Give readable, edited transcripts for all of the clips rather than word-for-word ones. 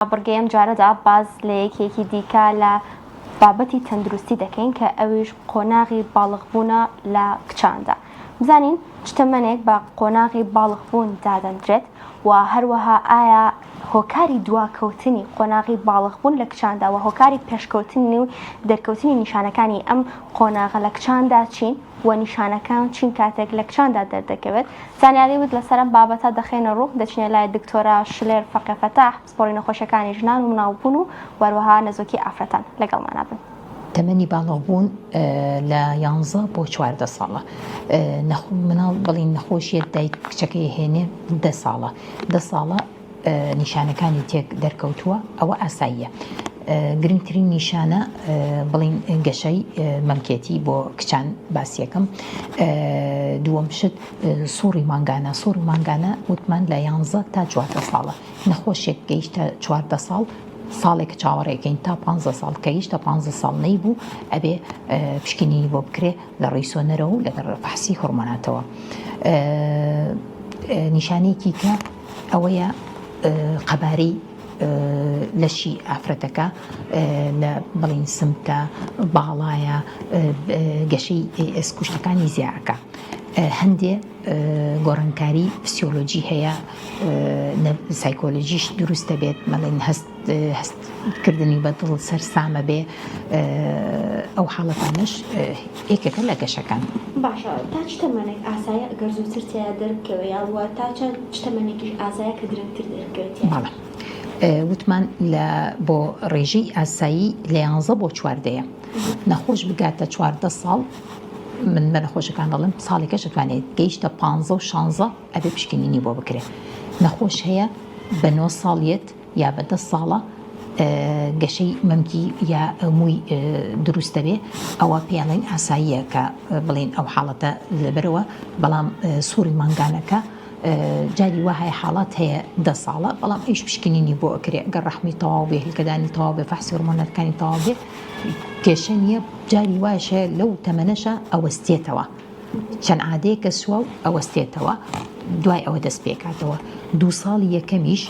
بڕگەی ئەمجارەدا باس لە یەکێکی دیکە لە بابەتی تەندروستی دەکەین کە ئەویش قۆناغی باڵغبوونە لە کچاندا. بزانین چ تەمەنێک بە قۆناغی باڵغبوون دادەندرێت و هەروەها ئایا هۆکاری دواکەوتنی قۆناغی باڵغبوون لە کچاندا و هۆکاری پێشکەوتنی و دەرکەوتنی نیشانەکانی ئەم قۆناغە لە کچاندا چین و نیشانەکان چین کاتێک لە کچاندا دەردەکەوێت زانیاری ورد لەسەر ئەم بابەتە دەخەینە ڕوو دەچینە لای دکتۆرە شلێر فەقێ فەتاح پسپۆڕی نەخۆشیەکانی ژنان و مناڵبوون و وەروەها نەزۆکی ئافرەتان لەگەڵمانا بن. تەمەنی باڵغبوون لە یانزە بۆ 14 ساڵە مناڵ بڵین نەخۆشیە دایک کچەکەی هێنێ دە ساڵە دە ساڵە نیشانەکانی تێک دەرکەوتووە ئەوە ئاساییە گرنگترین نیشانە بڵین گەشەی مەمکێتی بۆ کچان باسیەکەم دووەم شت سوڕی مانگانە سوڕی مانگانە وتمان لە یانزە تا 14 ساڵە نەخۆشێک گەیشتە 14 ساڵ ساڵێک چاوەڕێکەین تا 15 ساڵ کە گەیشتە 15 ساڵ نەیبوو ئەبێ پشکنینی بۆ بکرێ لە ڕێی سۆنەرەوە و لەگەڵ فەحسی هۆرمۆناتەوە نیشانەیەکی کە ئەوەیە قەبارەی لەشی ئافرەتەکە لە بڵین سمتە باڵایە گەشەی ئێسکوشتەکانی زیاکە هەندێ گۆڕانکاری فسیۆلۆجی هەیە سایکۆلۆژیش دروست دەبێت مەڵێن هەست هەستکردنی بە دڵ سەرسامە بێ ئەو حاڵەتانەش یەکێکە لە گەشەکان. باشە تا چ تەمەنێک ئاسایە ئەگەر زووتر تیا دەربکەوێ یا وە تا چەند چ تەمەنێکیش ئاسایە کە درەنگتر دەربکەوێ تیا؟ بەڵێ وتمان لە بۆ ڕێژەی ئاسایی لە یانزە بۆ چواردەیە نەخۆش بگاتە 14 ساڵ من بە نەخۆشەکان دەڵێم ساڵێکەش ئەتوانێت گەیشتە پانزە و شانزە ئەبێ پشکنینی بۆ بکرێ نەخۆش هەیە بە نۆ ساڵ یەت یا بە دە ساڵە گەشەی مەمکی یا مووی دروست دەبێ ئەوە پێڵین ئاساییە کە بڵین ئەو حاڵەتە لەبەرەوە بەڵام سوڕی مانگانەکە جاری وا هەیە حاڵات هەیە دە ساڵە بەڵام ئەویش پشکنینی بۆ ئەکرێ گەر ڕەحمی تەواو بێ هیلکەدانی تەواو بێ فەحسی هۆرمۆنەکانی تەواو بێ کێشە نییە جاری وایش هەیە لەو تەمەنەشە ئەوەستێتەوە چەند عادەیەکە سووە و ئەوەستێتەوە دوای ئەوە دەست پێکاتەوە دوو ساڵی یەکەمیش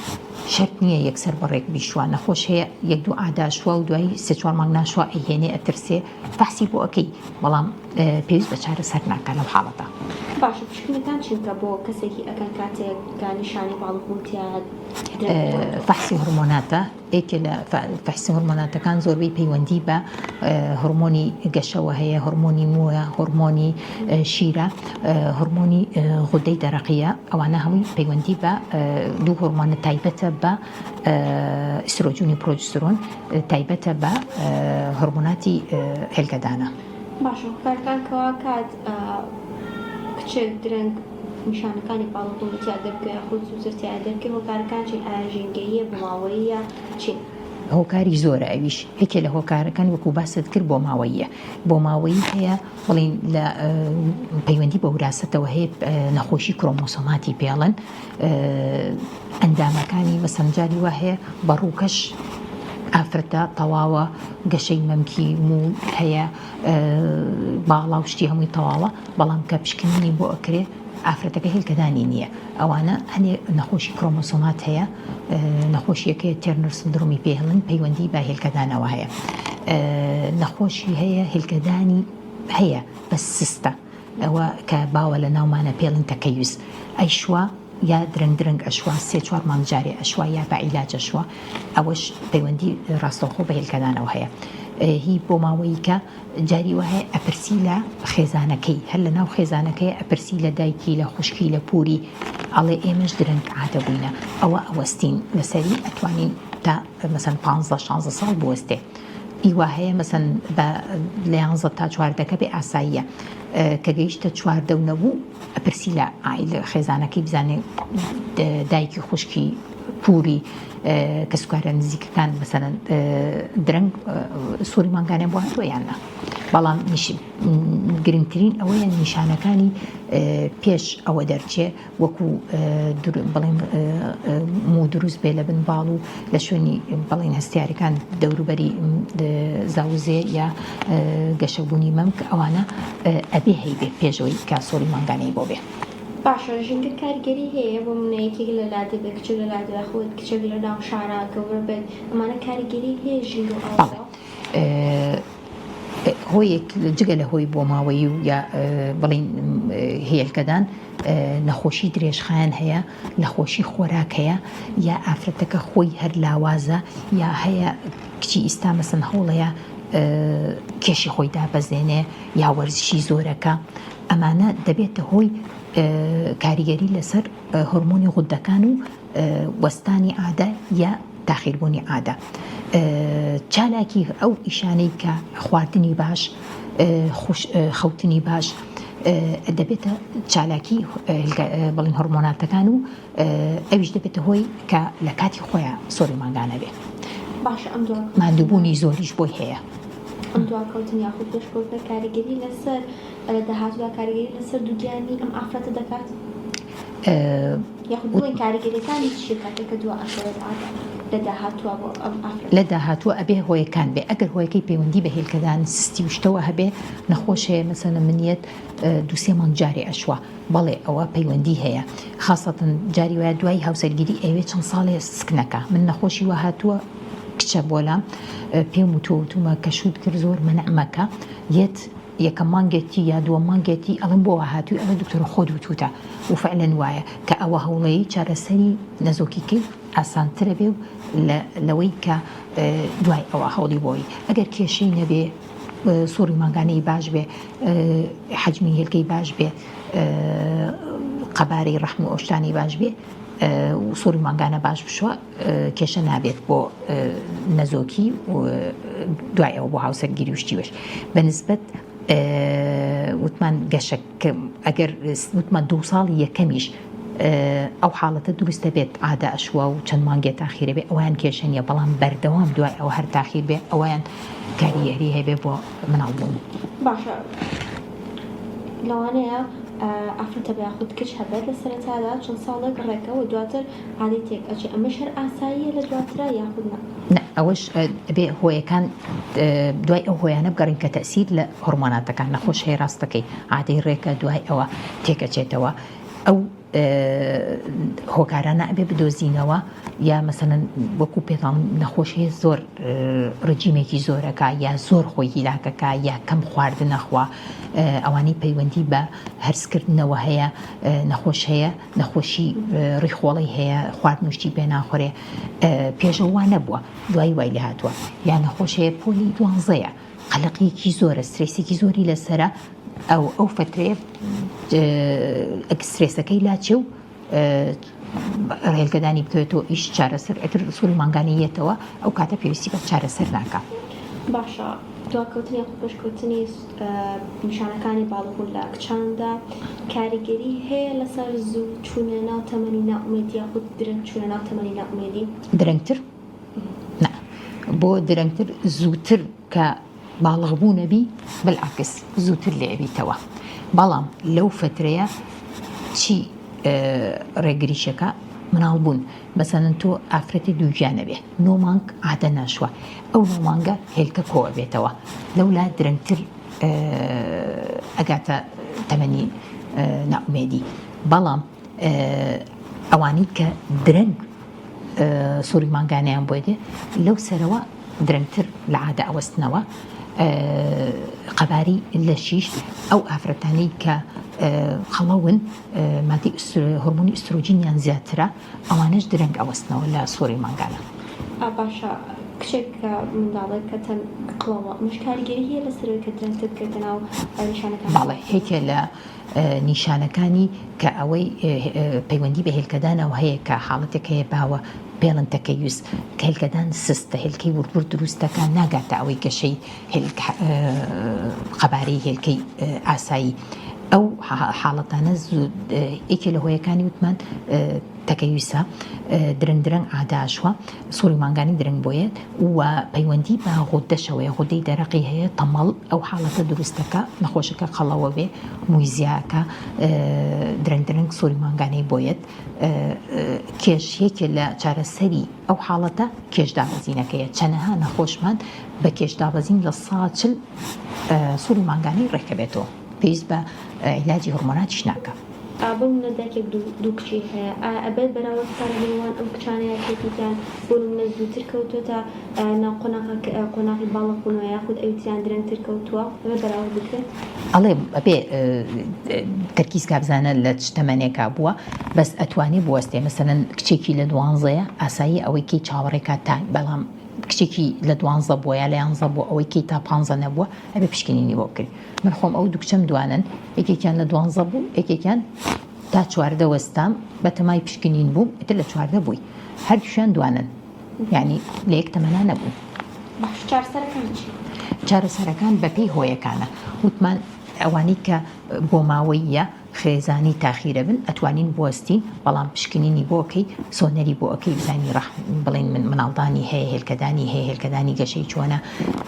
شەرت نییە یەکسەر بەڕێک بیشوە نەخۆش هەیە یەک دوو ئاداشوە و دوای سێ چوار مانگ ناشوە ئەیهێنێ ئەترسێ فەحسی بۆ ئەکەی بەڵام پێویست بە چارەسەر ناکا لەو حاڵەتە. باشە پشکنەکان چین کە بۆ کەسێکی ئەکەن کاتێک کە نیشانەی باڵغبوون تیا دەرکەوتووە؟ فەحسی هۆرمۆناتە یەکێ لە فەحسی هۆرمۆناتەکان زۆربەی پەیوەندی بە هۆرمۆنی گەشەوە هەیە هۆرمۆنی مووە هۆرمۆنی شیرە هۆرمۆنی غودەی دەرەقیە ئەوانە هەمووی پەیوەندی بە دوو هۆرمۆنە تایبەتە بە ئیسترۆجین و پرۆجسترۆن تایبەتە بە هۆرمۆناتی هێلکەدانە. باشە هۆکارەکان کەوا کات کچێک درەنگ نیشانەکانی باڵغبوونی تیا دەربکەوێ یاخود زووتر تیا دەرکەوێ هۆکارەکان چین ئایا ژینگەییە بۆماوەییە چین؟ هۆکاری زۆرە ئەویش یەکێ لە هۆکارەکان وەکو باست کرد بۆماوەییە بۆماوەیی هەیە بڵین لە پەیوەندی بە وراستەوە هەیە نەخۆشی کرۆمۆسۆماتی پێڵن ئەندامەکانی مەسەن جاری وا هەیە بە ڕووکەش ئافرەتە تەواوە گەشەی مەمکی موو هەیە باڵا و شتی هەمووی تەواوە بەڵام کە پشکنینی بۆ ئەکرێ ئافرەتەکە هێلکەدانی نییە ئەوانە هەنێ نەخۆشی کرۆمۆسۆمات هەیە نەخۆشیەکەی Turner syndrome ی پێهڵن پەیوەندی بە هێلکەدانەوە هەیە نەخۆشی هەیە هێلکەدانی هەیە بەس سستە ئەوە کە باوە لە ناومانە پێڵن تەکەیوس ئەیشوا یا درەنگ درەنگ ئەشوا سێ چوار مانگ جارێ ئەشوا یا بە عیلاج ئەشوا ئەوەش پەیوەندی ڕاستەوخۆ بە هێلکەدانەوە هەیە هی بۆ ماوەیی کە جاری وا هەیە ئەپرسی لە خێزانەکەی هەر لە ناو خێزانەکەی ئەپرسی لە دایکی لە خوشکی لە پوری ئەڵێ ئێمەش درەنگ عادە بووینە ئەوە ئەوەستین لەسەری ئەتوانین تا مەسەن 15 16 ساڵ بوەستێ ئی وا هەیە مەسەن بە لە یانزە تا چواردەکە بێ ئاساییە کە گەیشتە چواردە و نەبوو ئەپرسی لە عائیلە خێزانەکەی بزانێ دایکی خوشکی پوری کەسوکارە نزیکەکان مەسەلەن درەنگ سووری مانگانە بۆ هاتووە یان نا بەڵام گرنگترین ئەوەیە نیشانەکانی پێش ئەوە دەرچێ وەکو بڵێن موو دروست بێ لە بن باڵ و لە شوێنی بەڵین هەستیارەکان دەوروبەری زاوزێ یا گەشەبوونی مەمک ئەوانە ئەبێ هەیبێ پێشەوەی کە سوڕی مانگانەی بۆ بێ. باشە ژینگە کاریگەری هەیە بۆ منە یەکێک لە لادێ بێت کچێک لە لادێ یاخود کچێک لە ناو شارا گەورە بێت ئەمانە کاریگەری هەیە ژینگە و بەڵێ ئاوەوە؟ هۆیەک جگە لە هۆی بۆماوەیی و یا بڵین هێلکەدان نەخۆشی درێژخایەن هەیە نەخۆشی خۆراک هەیە یا ئافرەتەکە خۆی هەر لاوازە یا هەیە کچی ئیستا مەسن هەوڵەیە کێشی خۆی دابەزێنێ یا وەرزشی زۆرەکە ئەمانە دەبێتە هۆی کاریگەری لەسەر هۆرمۆنی غودەکان و وەستانی عادە یا تاخیربوونی عادە چالاکی ئەو ئیشانەی کە خواردنی باش خەوتنی باش دەبێتە چالاکی بڵین هۆرمۆناتەکان و ئەویش دەبێتە هۆی کە لە کاتی خۆیان سۆری مانگانە بێ باشە ئەم ماندووبوونی زۆریش بۆی هەیە. ئەم دواکەوتن یاخود پێشکەوتنە کاریگەری لەسەر لە داهاتوودا کاریگەری لەسەر دووگیانی ئەم ئافرەتە دەکات؟ یاخود بڵێین کاریگەریەکانی چیە کاتێک کە دوا ئەکەوێت عادە لە داهاتووە بۆ ئەم ئافرەتە؟ لە داهاتووە ئەبێ هۆیەکان بێ ئەگەر هۆیەکەی پەیوەندی بە هێلکەدان سستی و شتەوە هەبێ نەخۆش هەیە مەسەلەن منیەت دوو سێ مانگ جارێ ئەشوا بەڵێ ئەوە پەیوەندی هەیە خاسەتەن جاری وایە دوای هاوسەرگیری ئەوێ چەند ساڵێ سک نەکا من نەخۆشی وا هاتووە کچە بۆلام پێم وتووە وتومە کە شووت کرد زۆر مەنع مەکە یەت یەکەم مانگێتی یا دووەم مانگێتی ئەڵێم بۆ وا هاتووی ئەڵێ دکتۆرە خۆت وتوتە و فعلەن وایە کە ئەوە هەوڵەی چارەسەری نەزۆکیکەی ئاسانترە بێ و لەوەی کە دوای ئەوە هەوڵی بۆی ئەگەر کێشەی نەبێ سوڕی مانگانەی باش بێ حەجمی هێلکەی باش بێ قەبارەی ڕەحم و ئەوشتانی باش بێ و سوڕی مانگانە باش بشوە کێشە نابێت بۆ نەزۆکی و دوای ئەوە بۆ هاوسەرگیری و شتی وەش بەنسبەت وتمان گەشە ئەگەر وتمان دوو ساڵی یەکەمیش ئەو حاڵەتە دروستە بێت عادە ئەشوا و چەند مانگێ تاخیرە بێ ئەویان کێشە نیە بەڵام بەردەوام دوای ئەوە هەر تاخیر بێ ئەویان کاریگەری هەبێ بۆ مناڵ بوون. باشە لەوانەیە ئافرەتە بە یاخود کچ هەبێت لە سەرەتادا چەند ساڵێک ڕێکە و دواتر عادەی تێک ئەچێ ئەمەش هەر ئاساییە لە دواترا یاخود نا؟ نا ئەوەش ئەبێ هۆیەکان دوای ئەو هۆیانە بگەڕین کە تەئسیر لە هۆرمۆناتەکان نەخۆش هەیە ڕاستەکەی عادەی ڕێکە دوای ئەوە تێکەچێتەوە ئەو هۆکارانە ئەبێ بدۆزینەوە یا مەسەلەن وەکو پێتاڵم نەخۆش هەیە زۆر ڕجیمێکی زۆرەکە یا زۆر خۆی هیلاکەکە یا کەم خواردنەخوا ئەوانەی پەیوەندی بە هەرسکردنەوە هەیە نەخۆش هەیە نەخۆشی ڕیخۆڵەی هەیە خواردن و شتی پێ ناخورێ پێشەوە وا نەبووە دوایی وای لێ هاتووە یا نەخۆش هەیە پۆلی دوانزەیە قەلەقیەکی زۆرە سترێسێکی زۆری لەسەرە ئەو ئەو فترەیە سترێسەکەی لاچێ و ڕێلگەدانی بکەوێتەوە ئیش چارەسەر ئەتر سوڕی مانگانەی یەتەوە ئەو کاتە پێویستی بە چارەسەر ناکا. باشە دواکەوتن یاخود پێشکەوتنی نیشانەکانی باڵغبوون لە کچاندا کاریگەری هەیە لەسەر زوو چوونە ناو تەمەنی نائومێدی یاخود درەنگ چوونە ناو تەمەنی نائومێدی؟ درەنگتر نا بۆ درەنگتر زووتر کە باڵغ بوو نەبی بالعکس زووتر لێ ئەبیتەوە بەڵام لەو فترەیە چی ڕێگریشەکە مناڵ بوون مەسەلەن تۆ ئافرەتی دووگیانە بێ نۆ مانگ عادە ناشوە ئەو نۆ مانگە هێلکە کۆ ئەبێتەوە لەولا درەنگتر ئەگاتە تەمەنی نائومێدی بەڵام ئەوانەی کە درەنگ سوڕی مانگانەیان بۆ دێ لەو سەرەوە درەنگتر لە عادە ئەوەستنەوە قەباری لەشیش ئەو ئافرەتانەی کە قەڵەون مادەی هۆرمۆنی ئیسترۆجینیان زیاترە ئەوانەش درەنگ ئەوەستنەوە لە سوڕی مانگانە. ئا باشە کچێک کە منداڵێک کە تەن قڵەوە ئەمەش کاریگەری هەیە لەسەر ئەوەی کە درەنگتر بکەوێتە ناو نیشانەکانی؟ بەڵێ یەکێ لە نیشانەکانی کە ئەوەی پەیوەندی بە هێلکەدانەوە هەیە کە حاڵەتێک هەیە باوە پێڵن تەکەیوس کە هێلکەدان سستە هێلکەی ورد ورد دروست دەکات ناگاتە ئەوەی گەشەی قەبارەی هێلکەی ئاسایی ئەو حاڵەتانە یەکێ لە هۆیەکانی وتمان تەکەیوسە درەنگ درەنگ عاداشوە سوڕی مانگانی درەنگ بۆیە و پەیوەندی بە غودەشەوەیە غودەی دەرەقی هەیە تەمەڵ ئەو حاڵەتە دروستەکە نەخۆشەکە قەڵەوە بێ مووی زیاکە درەنگ درەنگ سوڕی مانگانەی بۆیەت کێش یەکێ لە چارەسەری ئەو حاڵەتە کێش دابەزینەکەیە چەنەها نەخۆشمان بە کێش دابەزین 40% سوڕی مانگانەی ڕێکەبێتەوە پێویست بە عیلاجی هۆرمۆناتیش ناکا. بۆ نمونە دایکێک دوو کچی هەیە ئایا ئەبێت بەراورد بکات لە نێوان ئەم کچانە یەکێکیان بۆ نمونە زووتر کەوتۆتە ناو قۆناغەکە قۆناغی باڵغ بوونەوە یاخود ئەوی تریان درەنگتر کەوتووە ئەبێت بەراورد بکرێت؟ ئەڵێ ئەبێ تەرکیز کا بزانە لە چ تەمەنێکا بووە بەس ئەتوانێ بوەستێ مەسەلەن کچێکی لە دوانزەیە ئاسایی ئەوەی کەی چاوەڕێ کات تا بەڵام کچێکی لە دوانزە بووە یا لە یانزە بووە ئەوەی کەی تا پانزە نەبووە ئەبێ پشکنینی بۆ بکرێ من خۆم ئەو دوو کچەم دوانن یەکێکیان لە دوانزە بوو یەکێکیان تا 14 وەستام بەتەمای پشکنین بووم ئیتر لە 14 بووی هەردووشیان دوانن یعنی لە یەک تەمەنا نەبوون. باش چارەسەرەکان چین؟ چارەسەرەکان بەپێی هۆیەکانە وتمان ئەوانەی کە بۆماوەییە خێزانی تاخیرە بن ئەتوانین بوەستین بەڵام پشکنینی بۆ ئەکەی سۆنەری بۆ ئەکەی بزانی ڕەحم بڵێن من مناڵدانی هەیە هێلکەدانی هەیە هێلکەدانی گەشەی چۆنە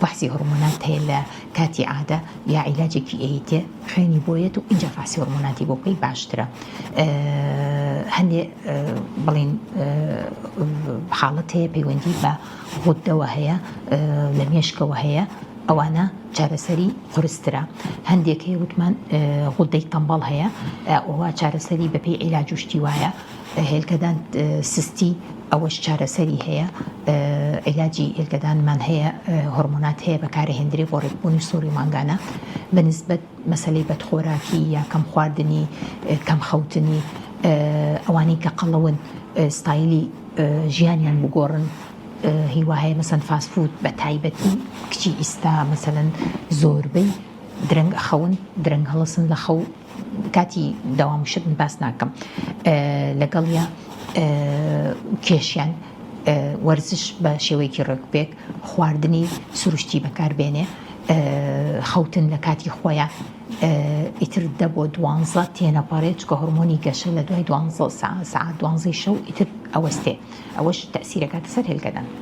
فەحسی هۆرمۆنات هەیە لە کاتی عادە یا عیلاجێکی ئەیتێ خوێنی بۆ یەت و ئینجا فەحسی هۆرمۆناتی بۆ بکەی باشترە هەندێ بڵین حاڵەت هەیە پەیوەندی بە غودەوە هەیە لە مێشکەوە هەیە ئەوانە چارەسەری قورسترە هەندێک هەیە وتمان غودەی تەمبەڵ هەیە ئەوە چارەسەری بەپێی عیلاج و شتی وایە هێلکەدان سستی ئەوەش چارەسەری هەیە عیلاجی هێلکەدانمان هەیە هۆرمۆنات هەیە بەکارهێندرێ بۆ ڕێکبوونی سوڕی مانگانە بەنسبەت مەسەلەی بەدخۆراکی یا کەم خواردنی کەم خەوتنی ئەوانەی کە قەڵەون ستایلی ژیانیان بگۆڕن هیوا هەیە مەسەن fast food بە تایبەتی کچی ئیستا مەسەلەن زۆربەی درەنگ ئەخەون درەنگ هەڵسن لە خەو کاتی دەوام شت من باس ناکەم لەگەڵیا کێشیان وەرزش بە شێوەیەکی ڕێکوپێک خواردنی سروشتی بەکاربێنێ خەوتن لە کاتی خۆیان ئیتر دە بۆ دوانزە تێنەپەڕێت چکە هۆرمۆنی گەشە لە دوای دوانزە سەعات دوانزەی شەو ئیتر ئەوەستێ ئەوەش تەئسیرەکاتە سەر هێلکەدان.